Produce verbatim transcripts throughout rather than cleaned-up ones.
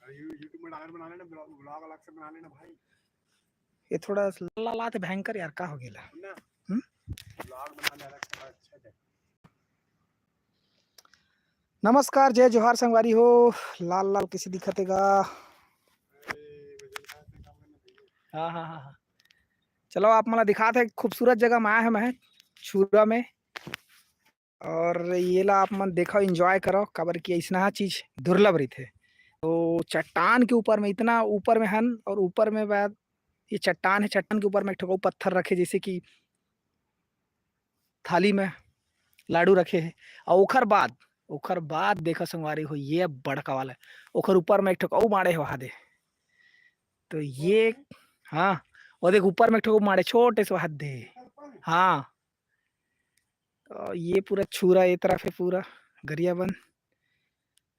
YouTube में diamond बना लेना, ब्लॉग, ब्लॉग अलग से बना लेना भाई। ये थोड़ा लाल लाल आत हे भयंकर यार, का हो गेला? सुन ना, हम्म? ब्लॉग बना ले अलग से, अच्छा जाए। नमस्कार, जय जोहार संगवारी हो। लाल लाल कइसे दिखत हे गा? हाँ, हाँ, हाँ, हाँ। चलो, आप मन ला दिखात हे, खूबसूरत जगह में आए हे मैं, छुरा में। और ये ला आप मन देखो, enjoy करो, काबर कि अइसना चीज दुर्लभ रहिथे। तो चट्टान के ऊपर में, इतना ऊपर में हन, और ऊपर में बाद ये चट्टान हे, चट्टान के ऊपर में एक ठो अउ पत्थर रखे, जैसे कि थाली में लाडू रखे हे। और ओखर बाद, ओखर बाद देखो संगवारी हो, ये बड़का वाला, ओखर ऊपर में एक ठो अउ माड़े हे वहा दे। तो ये, हाँ, वो देख, ऊपर में एक ठो माड़े छोटे से वहा दे। हाँ, और ये पूरा छुरा, ये तरफ हे पूरा गरियाबंद।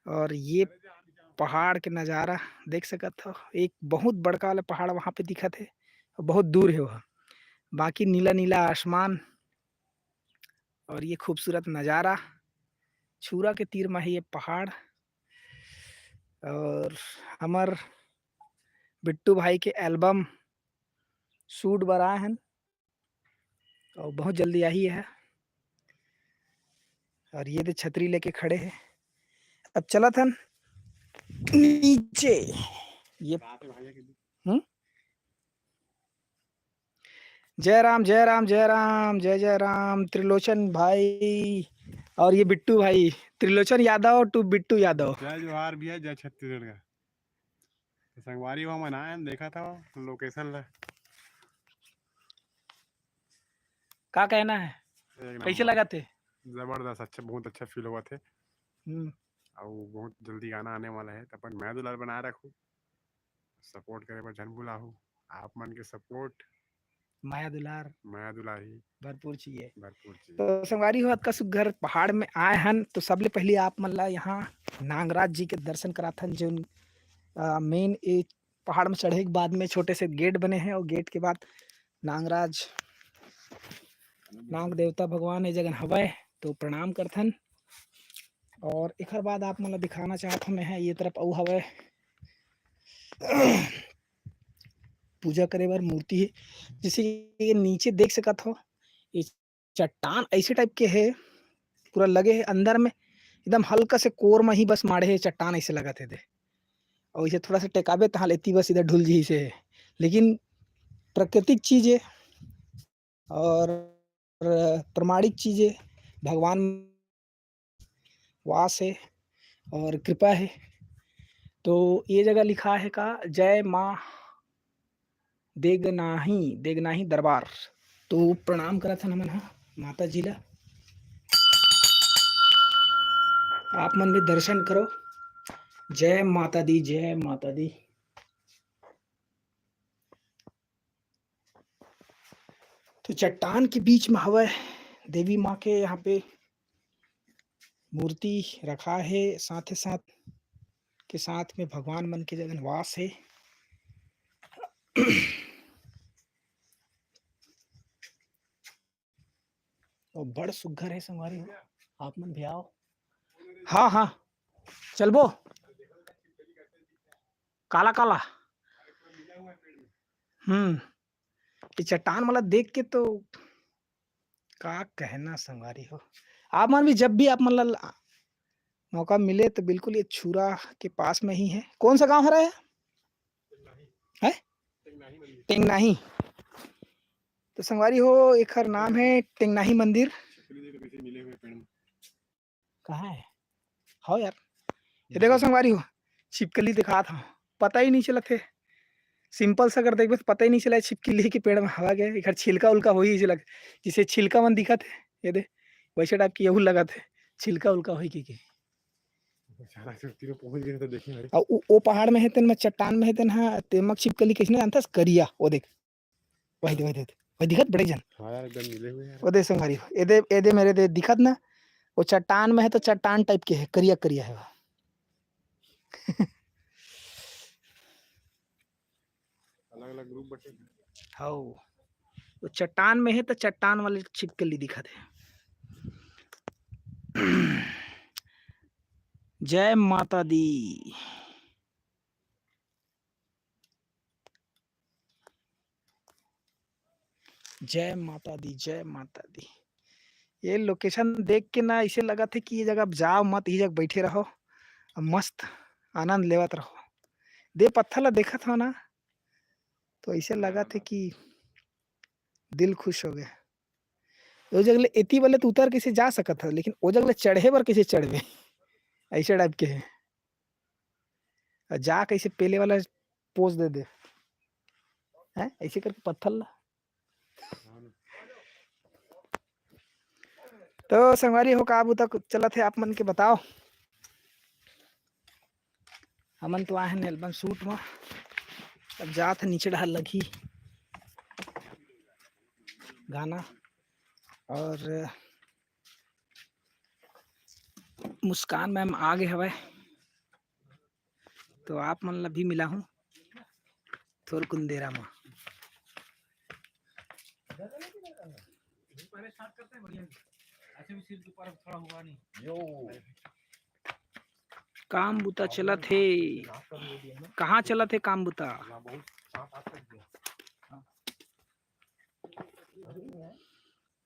और ये पहाड़ के नजारा देख सकत हो, एक बहुत बड़का वाला पहाड़ वहाँ पे दिखत हे, बहुत दूर हे वह। बाकी नीला नीला आसमान और ये खूबसूरत नजारा, छुरा के तीर में हे ये पहाड़। और हमर बिट्टू भाई के album shoot बर आए हन, और बहुत जल्दी आही है। और ये दे छतरी लेके खड़े हे। अब चलत हन नीचे। ये, हम्म? जय राम, जय राम, जय राम, जय जय राम, त्रिलोचन भाई और ये बिट्टू भाई, त्रिलोचन यादव to बिट्टू यादव। जय जोहार भैया, जय छत्तीसगढ़ का। तो संगवारी हो, हमन आए हन, देखत हो location ला। का कहना है? एक कइसे नंबर। लगत हे? जबरदस्त, अच्छा, बहुत अच्छा feel होवत हे। हम्म। अउ बहुत जल्दी गाना आने वाला हे, त अपन मया दुलार बनाए रखहू, support करे बर झन भुलाहू। आप मन के support, मया दुलार मया दुलार ही भरपूर चाहिए। भरपूर चाहिए। तो संगवारी हो, अतका सुग्घर पहाड़ में आए हन, तो सबले पहली आप मन ला यहाँ नागराज जी के दर्शन कराथन, जोन, अ, main ए पहाड़ में चढ़े के बाद में छोटे से gate बने हे, और gate के बाद नागराज, नाग देवता भगवान ए जगन हवय, तो प्रणाम करथन। और एखर बाद आप मन ला दिखाना चाहत हन, मैं ह ये तरफ अउ हवय पूजा करे बर मूर्ति हे, जैसे कि ये नीचे देख सकत हो, ये चट्टान ऐसे type के हे, पूरा लगे हे अंदर में, एकदम हल्का से कोर में ही बस माड़े हे चट्टान, ऐसे लगत हे दे। और इसे थोड़ा सा टेकाबे तहाँ लेती बस इधर ढुल जी से, लेकिन प्राकृतिक चीज हे और प्रमाणिक चीज हे, भगवान वास हे और कृपा हे। तो ये जगह लिखा हे का, जय माँ देगनाही, देगनाही दरबार। तो प्रणाम करत हन हमन ह माता जी ला। आप मन भी दर्शन करो। जय माता दी, जय माता दी। तो चट्टान के बीच में हवय देवी माँ के यहाँ पे मूर्ति रखा हे, साथ ही साथ के साथ में भगवान मन के जगन वास हे। और बड़ सुग्घर हे संगवारी हो, आप मन भी आओ। हाँ, हाँ, चलबो। काला, काला। हम्म, ये चट्टान वाला देख के तो का कहना संगवारी हो। आप मन भी जब भी आप मन ला मौका मिले तो बिल्कुल ये छुरा के पास में ही है। कौन सा गांव हरा है? है? टेंगनाही। तो संगवारी हो, एखर नाम है टेंगनाही मंदिर। कहाँ है? हाँ यार, ये देखो संगवारी हो, छिपकली दिखात हव, पता ही नहीं चलत हे। Simple से अगर देखबे तो पता ही नहीं चला छिपकली के पेड़ में हवा गए। एकर छिलका उलका होही, जैसे लग-, जैसे छिलका मन दिखत हे, ये दे, वैसे type के यहू लगत हे, छिलका उलका होही के, के। अचानक से तीनों पहुंच गए तो देखे भाई। और उ-, वो पहाड़ में हे तेन में, चट्टान में हे तेन, हाँ, तेमक छिपकली कइसने जानथस? करिया, वो देख। वही दे, वही दे, वही दिखत बड़े जन। हाँ यार, एकदम मिले हुए हैं। वो दे संगवारी हो, ए दे, ए दे मेरे दे दिखत ना, वो चट्टान में है तो चट्टान type के है, करिया करिया है वो। अलग-अलग group बटे हैं। हाओ, वो चट्टान में है तो चट्टान वाले छिपकली दिखत है। जय माता दी। जय माता दी, जय माता दी। ये location देख के ना ऐसे लगत हे कि ये जगह आप जाओ मत, इही जगह बैठे रहो, अब मस्त आनंद लेवत रहो। दे पत्थर ला देखत हो ना, तो ऐसे लगत हे कि दिल खुश हो गया। ओ जगह ले एती वाले तो उतर के से जा सकत ह, लेकिन ओ जगह ले चढ़े बर कैसे चढ़बे? ऐसे type के हे। अउ जा कैसे पेले वाला pose दे दे। हैं? ऐसे करके पत्थर ला। तो संगवारी हो, का बुता चलत हे आप मन के बताओ। हमन तो आए हन album shoot म, अब जात हे नीचे डहर लगही गाना। और मुस्कान ma'am आ गे हवय, तो आप मन ला भी मिलाहूं थोरकुन देरा म। काम बुता चलत हे। कहाँ चलत हे काम बुता?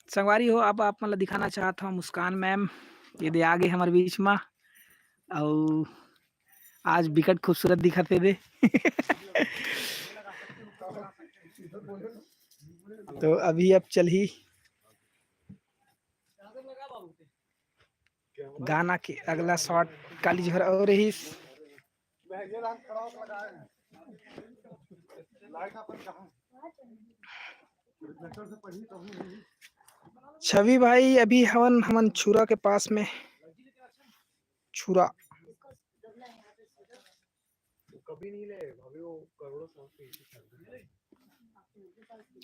संगवारी हो, अब आप मन ला दिखाना चाहत हव मुस्कान ma'am, ये दे आ गे हमर बीच म, अउ आज बिकट खूबसूरत दिखत हे दे। तो अभी अब चलही गाना के अगला shot, काली झोरा अउ रहीस। छवि भाई, अभी हवन हमन छुरा के पास में, छुरा।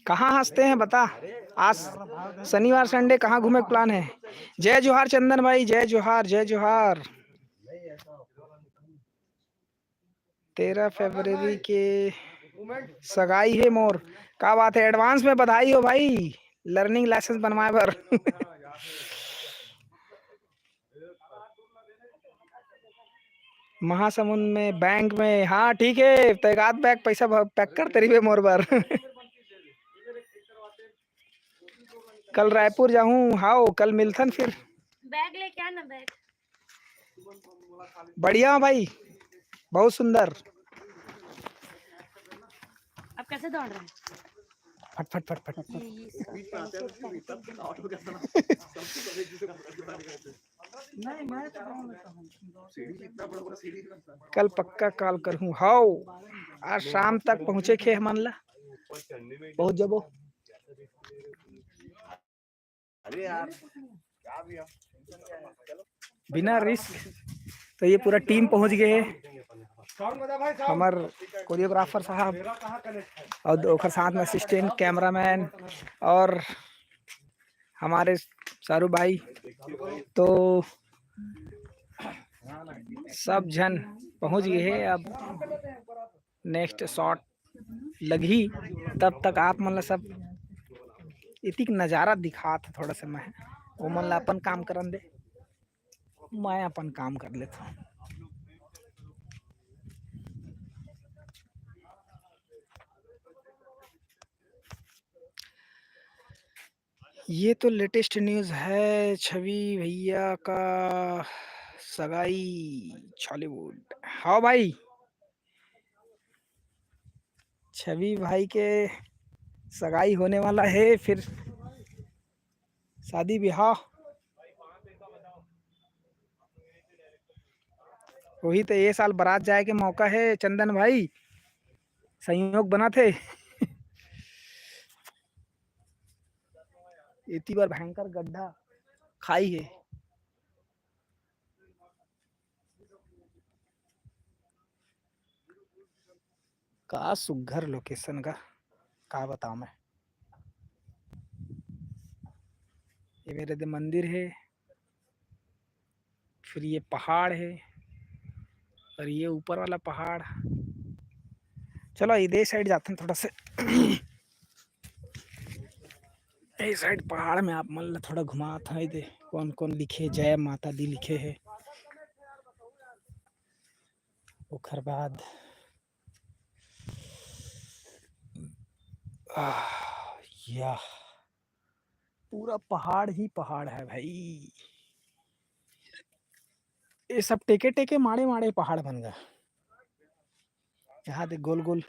कहाँ हंसते हैं बता? आज शनिवार Sunday कहाँ घूमे के plan है? जय जोहार चंदन भाई, जय जोहार, जय जोहार। तेरह फरवरी के सगाई हे मोर। का बात हे, advance में बधाई हो भाई, learning license बनवाए बर। महासमुंद में बैंक में, हाँ ठीक हे, तो एक आध bag पैसा pack करते रहिबे मोर बर। कल रायपुर जाहूँ, हाव, कल मिलथन फिर। Bag लेके आना, bag। बढ़िया भाई, बहुत सुंदर। अब कैसे दौड़ रहे हैं? फट, फट, फट, फट। ये, ये सब कल पक्का call करहूँ। हाव, आज शाम तक पहुँचे के हमन ला। पहुँच जबो। अरे यार, क्या भी हो? बिना risk, तो ये पूरा team पहुँच गे हे। हमर choreographer साहब अउ ओकर साथ में assistant, cameraman अउ हमर सारू भाई, तो सब झन पहुँच गे हे। अब next shot लगही, तब तक आप मन ला सब एतिक नजारा दिखात हे थोड़ा सा। मैं ओमन ला अपन काम करन दे, मैं अपन काम कर लेथों। ये तो latest news है, छवि भैया का सगाई Chhollywood। हाँ भाई, छवि भाई के सगाई होने वाला है, फिर शादी ब्याह। वही तो ये साल बारात जाए के मौका है चंदन भाई, संयोग बनत हे। एती बार भयंकर गड्ढा खाई हे। का सुग्घर location का, का बताओ मैं। ये मेरे दे मंदिर हे, फिर ये पहाड़ हे, और ये ऊपर वाला पहाड़। चलो, इधर side जाते हैं थोड़ा से। ए side पहाड़ में आप मन ला थोड़ा घुमात हंव, दे कौन कौन लिखे, जय माता दी लिखे हे। ओकर बाद, आह, या, पूरा पहाड़ ही पहाड़ है भाई। ये सब टेके टेके माड़े माड़े पहाड़ बन गा। यहाँ दे गोल गोल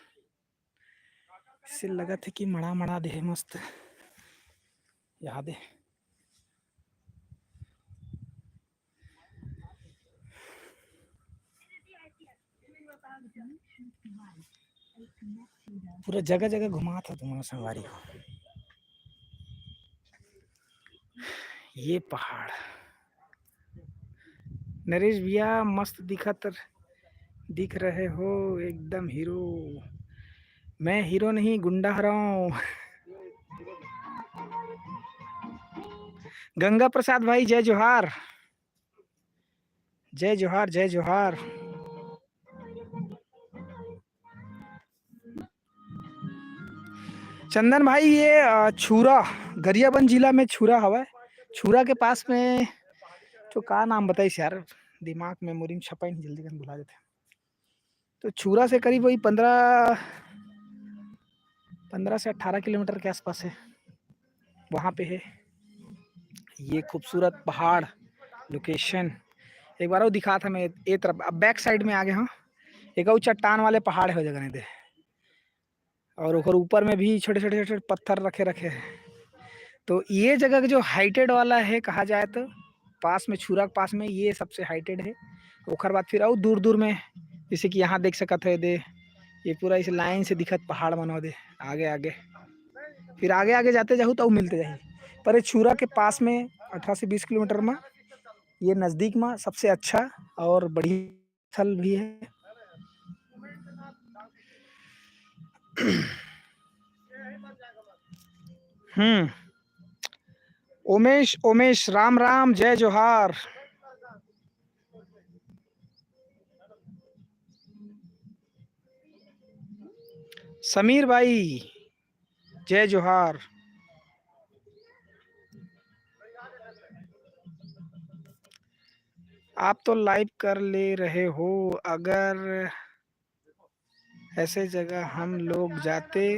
से लगत हे कि मड़ा मड़ा दे हे मस्त। यहाँ दे पूरा जगह जगह घुमात हो तुमन संगवारी हो। ये पहाड़ नरेश भैया मस्त दिखत दिख रहे हो एकदम हीरो। मैं हीरो नहीं गुंडा हरव। गंगा प्रसाद भाई जय जोहार। जय जोहार जय जोहार। चंदन भाई ये अ, छुरा गरियाबंद जिला में छुरा हवय। छुरा के पास में तो का नाम बताइस यार, दिमाग मेमोरी में छपा ही नहीं, जल्दी कन भुला जाते। तो छुरा से करीब वही पन्द्रह पन्द्रह से अठारह किलोमीटर के आसपास है, वहाँ पे है ये खूबसूरत पहाड़ लोकेशन। एक बार वो दिखा था मैं ए तरफ, अब बैक साइड में आ गया हूँ। एक अउ चट्टान वाले पहाड़ है वो जगह नहीं दे, और ओकर ऊपर में भी छोटे छोटे छोटे पत्थर रखे रखे हैं। तो ये जगह जो हाइटेड वाला है कहा जाए तो पास में छुरा के पास में ये सबसे हाइटेड है। ओकर बाद फिर अउ दूर दूर में जैसे कि यहाँ देख सकत है दे, ये पूरा इस लाइन से दिखत पहाड़ मन दे आगे आगे। फिर आगे आगे जाते जाहू तो अउ मिलते जाही। पर ये छुरा के पास में अठारह से बीस किलोमीटर में ये नज़दीक में सबसे अच्छा और बढ़िया स्थल भी है। हम्म। उमेश उमेश राम राम जय जोहार। समीर भाई जय जोहार। आप तो लाइव कर ले रहे हो, अगर ऐसे जगह हम लोग जाते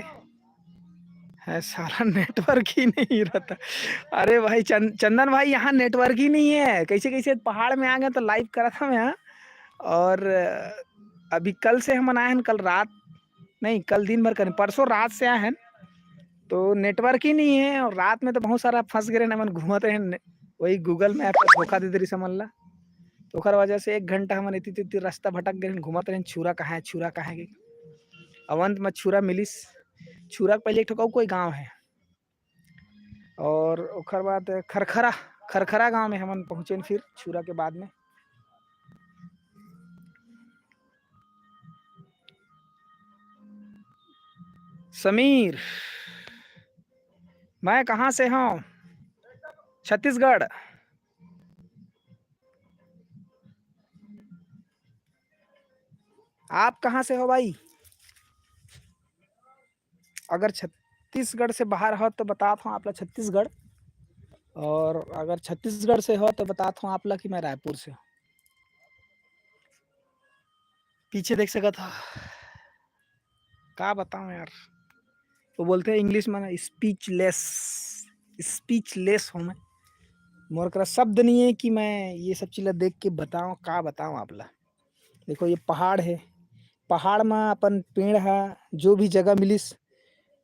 हैं साला नेटवर्क ही नहीं रहता। अरे भाई चंद, चंदन भाई यहाँ नेटवर्क ही नहीं है, कैसे कैसे पहाड़ में आ गए तो लाइव करा था मैं यहाँ। और अभी कल से हम आए हैं, कल रात नहीं कल दिन भर करें परसों रात से आए हैं तो नेटवर्क ही नहीं है। और रात में तो बहुत सारा फंस गए हमन घूमत रहे वही गूगल मैप पर धोखा दे दे रही समझ ला। तो ओकर वजह से एक घंटा हमन इतनी इतनी रास्ता भटक गए घूमत रहे छुरा कहाँ है छुरा कहाँ है। अवंत में छुरा मिलिस। छुरा के पहले एक ठो कोई गाँव है और ओकर बाद खरखरा खरखरा गांव में हमन पहुंचेन फिर छुरा के बाद में। समीर मैं कहाँ से हूँ? छत्तीसगढ़। आप कहाँ से हो भाई? अगर छत्तीसगढ़ से बाहर हो तो बतात हूँ आप ला छत्तीसगढ़। और अगर छत्तीसगढ़ से हो तो बतात हूँ आप ला कि मैं रायपुर से हूँ। पीछे देख सकत हो का बताऊँ यार। वो बोलते हैं इंग्लिश में ना स्पीचलेस। स्पीचलेस हूँ मैं। मोर करा शब्द नहीं है कि मैं ये सब चीज़ देख के बताऊँ का बताऊँ आप ला। देखो ये पहाड़ है। पहाड़ में अपन पेड़ है जो भी जगह मिलिस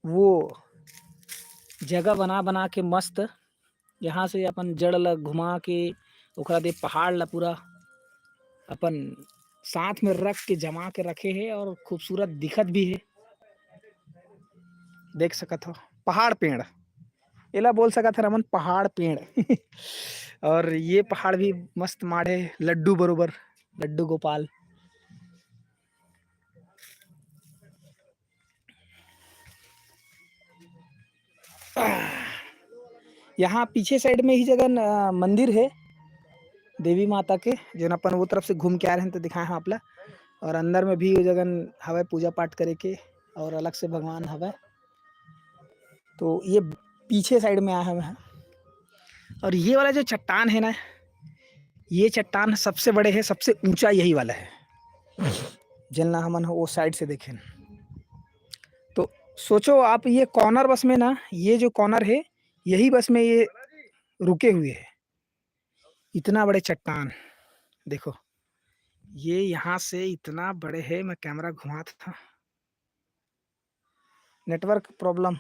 वो जगह बना बना के मस्त यहाँ से अपन जड़ ला घुमा के ओकरा दे पहाड़ ला पूरा अपन साथ में रख के जमा के रखे है और खूबसूरत दिखत भी है। देख सकत हो पहाड़ पेड़ एला बोल सकत हन हमन पहाड़ पेड़। और ये पहाड़ भी मस्त माढ़े लड्डू बरोबर लड्डू गोपाल। यहाँ पीछे साइड में ही जगह मंदिर है देवी माता के, जेन अपन वो तरफ से घूम के आ रहे हैं तो दिखाए हैं आपला। और अंदर में भी वो जगह हवा पूजा पाठ करे के और अलग से भगवान हवा। तो ये पीछे साइड में आया हुआ है। और ये वाला जो चट्टान है ना, ये चट्टान सबसे बड़े है, सबसे ऊंचा यही वाला है, जेन ला हमन वो साइड से देखें। तो सोचो आप, ये कॉर्नर बस में ना, ये जो कॉर्नर है, यही बस में ये रुके हुए है। इतना बड़े चट्टान देखो, ये यहाँ से इतना बड़े है। मैं कैमरा घुमात था, नेटवर्क प्रॉब्लम।